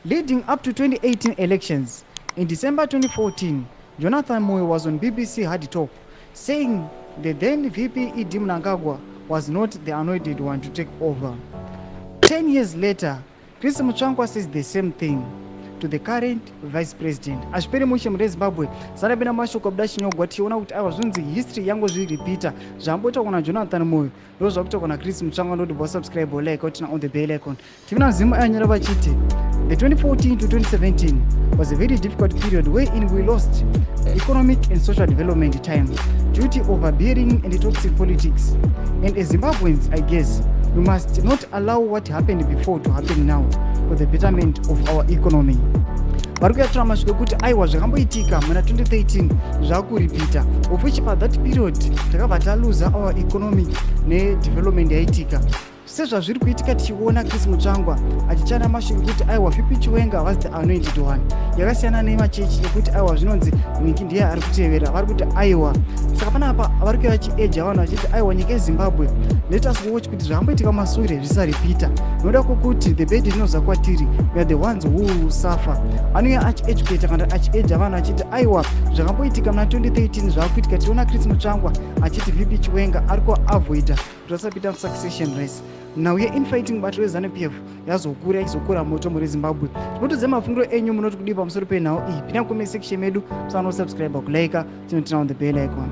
Leading up to 2018 elections, in December 2014, Jonathan Moyo was on BBC Hard Talk saying the then VP ED Mnangagwa was not the anointed one to take over. 10 years later, Chris Mutsvangwa says the same thing to the current vice president. Hazviperi mushe muri Zimbabwe. Sarapinda mashoko abuda chinyogwa, tichiona kuti aiwa, zvinonzi history yangozviripita. Zvamboitwa kuna Jonathan Moyo ndo zvakuitwa kuna Chris Mutsvangwa. Ndoti subscribe, like, turn on the bell icon. Tivina Zimu ayanyora vachiti the 2014 to 2017 was a very difficult period wherein we lost economic and social development time due to overbearing and toxic politics, and as Zimbabweans, I guess we must not allow what happened before to happen now for the betterment of our economy. Vari kuyatura mashoko ekuti aiwa, zvakamboitika muna 2013 zvakuripita, of which pa that period takabva taluza our economy nedevelopment yaitika. Sezvazviri kuitika, tichiona Chris Mutsvangwa achichana mashoko ekuti aiwa, VP Chiwenga was the anointed one. Yakasiyana nemachechi ekuti aiwa, zvinonzi Niki ndiye ari kutevera. Vari kuti aiwa, saka panapa vari kuya vachieja vanhu vachiti aiwa, nyika yeZimbabwe, let us watch kuti zvakamboitika masure zvisaripita, noda kwokuti the bed rinobva kwatiri, we are the ones who will suffer. Anouya achieducata kana achieja vanhu achiti aiwa, zvakamboitika muna 2013 zvaakuitika. Tiona Chris Mutsvangwa achiti VP Chiwenga ari kuavoida kuti vasapinda musuccession race. Nhau yeinfighting bato reZANU PF yazokura, ichizokura moto muri Zimbabwe. Tinotodze mafungiro enyu, munoti kudii pamusoro penhau iyi? Pinda mucomment section medu, musanosubscribe, kulike, tinoturn on the bell icon.